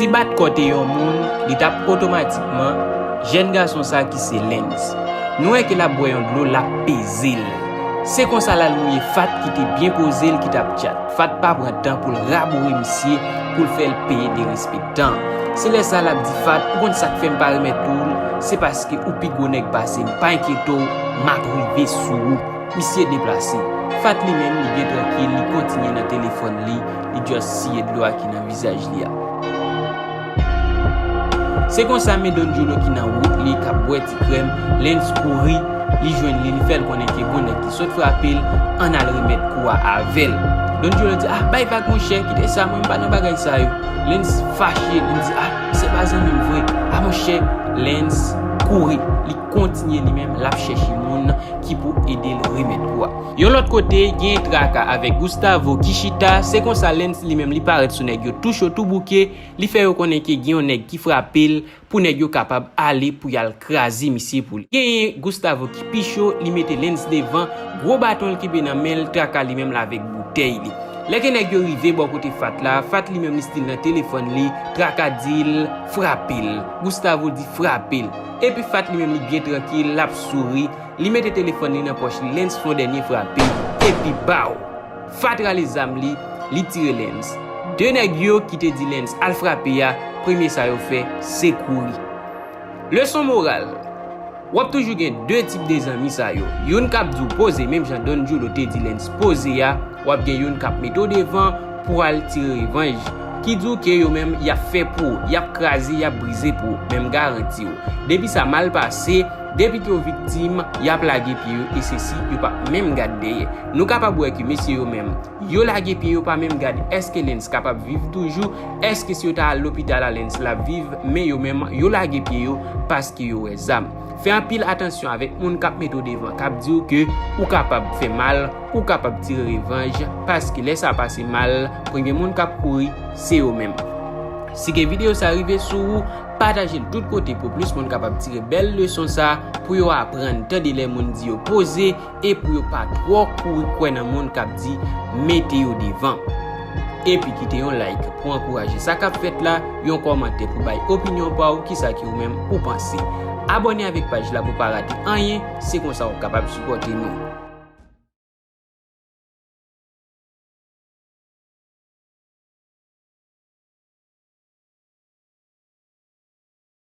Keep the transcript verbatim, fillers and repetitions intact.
Si bat kò te yon moun, li t ap otomatikman jèn gason sa ki se Lens. Nou wè ke l ap bwè yon dlo, l ap peze l. Se konsa l al mouye Fat ki te byen poze l, ki t ap tchat. Fat pa pran tan pou l raboure misye, pou l fè l peye derespektan. Se lè sa l ap di Fat, ou konn sa k fè m pa remèt ou l, se paske ou pi gwo nèg pase m, pa enkyete w, m ap rive sou ou. Misye deplase. Fat li menm, li byen trankil, li kontinye nan telefòn li, li just siye dlo a ki nan vizaj li a. Se konsa men Don Jolo ki nan wout li k ap bwè ti krèm, Lens kouri, li jwenn li, li fè l konnen ke gon nèg ki sot frape l, ann al remèt kou a avè l. Don Jolo di, ah, bay vag monchè, kite sa, mwen m pa nan bagay sa yo. Lens fache, li di, ah, se pa zanmi m vre, ah monchè, Lens kouri, li kontinye li menm, l ap chèche moun ki pou ede l remèt kou a. Yon lòt kote, gen traka avèk Gustavo ki chita, se konsa Lens li menm li parèt sou nèg yo tou cho tou bouke, li fè yo konnen ke gen yon nèg ki frape l pou nèg yo kapab ale pou y al kraze misye pou li. Genyen Gustavo ki pi cho, li mete Lens devan, gwo baton l kenbe nan men l, traka li menm l avèk boutèy li. Lè ke nèg yo rive bò kote Fat la, Fat li menm li still nan telefòn li, traka di l frape l. Gustavo di frape l. Epi Fat li menm li byen trankil, l ap souri, li mete telefòn li nan pòch li, Lens fè yon dènye frape, epi baw! Fat rale zam li, li tire Lens. De nèg yo ki te di Lens al frape a, premye sa yo fè, se kouri. Leson moral. W ap toujou gen de tip de zanmi sa yo. Youn k ap di w poze menm jan Don Jolo te di Lens poze a, w ap gen youn k ap mete w devan pou al tire revanj. Ki di w ke yo menm y ap fè pou ou, y ap kraze, y ap brize pou ou, men m garanti w. Depi sa mal pase, depi ke w viktim, y ap lage pye yo e se si yo p ap menm gad dèyè. Nou kapab wè ke mesye yo menm, yo lage pye yo pa menm gad èske Lens kapab viv toujou, èske si yo ta al lopital a Lens l ap viv, men yo menm, yo lage pye yo paske yo wè zam. Fè anpil atansyon avèk moun k ap mete w devan, k ap di w ke ou kapab fè mal, ou kapab tire revanj, paske lè sa pase mal, premye moun k ap kouri, se yo menm. Si ke videyo sa rive sou ou, pataje l tout kote pou plis moun kapab tire bèl leson sa, pou yo aprann tande lè moun di yo poze, e pou yo pa twò kouri kwè nan moun k ap di mete yo devan. Epi kite yon like pou ankouraje sa k ap fèt la, yon kòmantè pou bay opinyon pa w, kisa ke ou menm ou panse. Abòne avèk paj la pou pa rate anyen, se konsa w ap kapab sipòte nou.